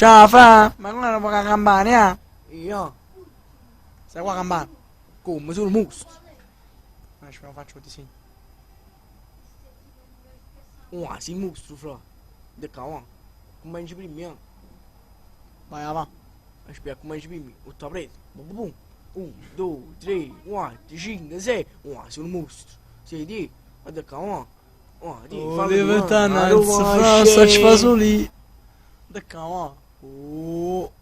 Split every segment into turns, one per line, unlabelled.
Ciao fra, ma non era poca campana, eh?
Io?
Stai qua campana.
Come? Sono mostro.
Ma ce lo faccio di sì.
Uah, sei mostro, fra. De qua, uah. Come prima, eh?
Vai, va.
Aspetta, come prima? Ho preso. Bum, bum, bum. 1, 2, 3, 4, 5, 6. Uah, sono mostro. Sei di. Guarda qua, uah. Uah, di,
Oh,
fallo
libertà,
tu, ah.
fra, sta ci fa soli. Da qua, va. Oh,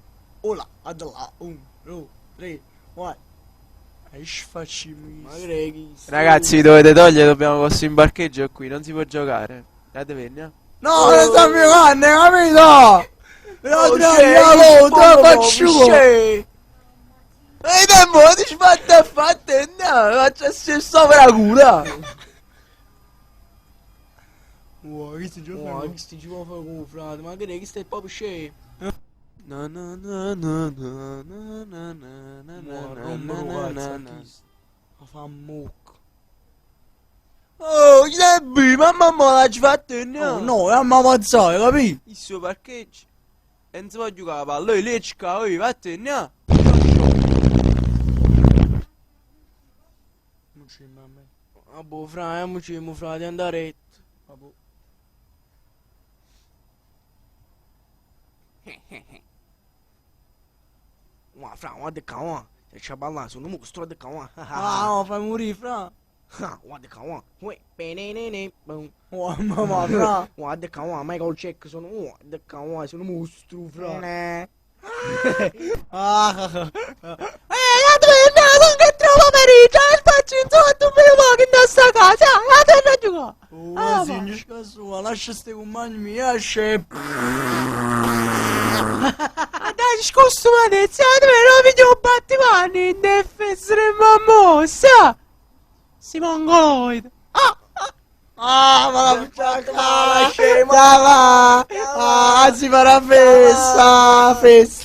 oh là, guarda là. 1, 2, 3, 4. E sfacciamo.
Ma che
Ragazzi, dovete togliere, dobbiamo costruire un parcheggio qui, non si può giocare. Andatevene. eh.
No, non sta più grande, capito?
Oh,
No, no, te la faccio.
Ehi, tempo, ti sbatte fatte, no, faccio sopra la cura.
Wow, che si gioca?
Uah, che sti gioca con frate, ma che che stai proprio scemo.
No, no, no, no, no, no, no, no, no,
No,
no,
rompo
no,
cazzo,
no, no.
chi sta? Fa mucca.
Oh, Giuseppe, mamma mia, l'ha fatto, no.
Oh, no, è ammazzato, capito?
Il suo parcheggio. E non si può giocare a palla, oi, lecca, oi, vattene, no.
Non c'è mamma.
Ah boh, fra, eh, mo fra, di andare.
Vabbè.
Uah, fra, guarda qua, uah. Se c'è balla, sono mostro, guarda qua, uah.
Ah, no, fai morire, fra.
Ah, guarda qua, uah. Uè, benenene, boom.
Oh, mamma, fra.
Guarda qua, uah, Michael Jackson, guarda qua, uah, sono mostro, fra.
Ah,
Eh, la donna, sono che trovo pomeriggio, e faccio insomma, tu me lo che da sta casa, la donna giocare.
Oh,
Ah,
sì,
va.
scasso, lascia ste compagni miei, esce.
Ah, dai, scostumatezza, dove lo video battimani, in difesa mammosa. Si mongoloide. Ah,
Ah, ma la
male, scemo.
Ah, va. Ah, si farà festa, festa.